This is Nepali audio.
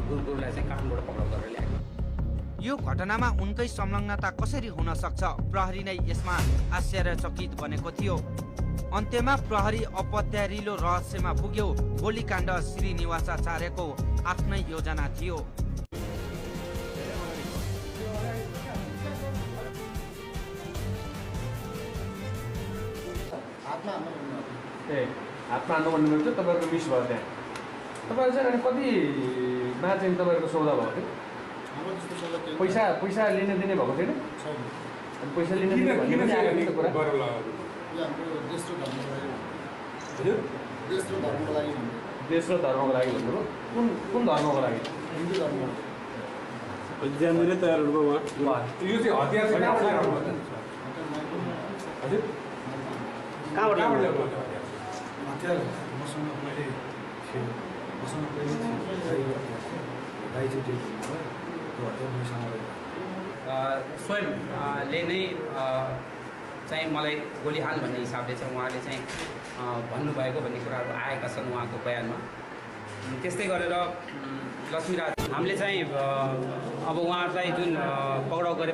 गुरुलाई चाहिँ काठमाडौँबाट पक्राउ गरेर ल्याएको। यो घटनामा उनकै संलग्नता कसरी हुन सक्छ, प्रहरी नै यसमा आश्चर्यचकित बनेको थियो। अन्त्यमा प्रहरी अपत्यारिलो रहस्यमा पुग्यो। गोलीकाण्ड श्रीनिवासाचार्यको आफ्नै योजना थियो। हातमा हान्नु भन्नुभएको थियो, तपाईँहरूको मिस भयो त्यहाँ। तपाईँहरू चाहिँ अनि कतिमा चाहिँ तपाईँहरूको सौदा भएको थियो? पैसा लिने दिने भएको थिएन? अनि पैसा लिने दिने भन्ने पनि आएको थियो कुरा? देश र धर्मको लागि भन्नुभयो। कुन धर्मको लागि? हिन्दू धर्म। जान्दिनँ तयारहरूको यो चाहिँ हतियार चाहिँ कहाँबाट ल्याउनु भयो? हजुर कहाँबाट ल्याउनु भयो? हतियार मसँग पहिले थियो, दाइजोले स्वयंले नै चाहिँ मलाई गोली हाल भन्ने हिसाबले चाहिँ उहाँले चाहिँ भन्नुभएको भन्ने कुराहरू आएका छन् उहाँको बयानमा। त्यस्तै गरेर लक्ष्मीराज हामीले चाहिँ अब उहाँलाई जुन पक्राउ गरे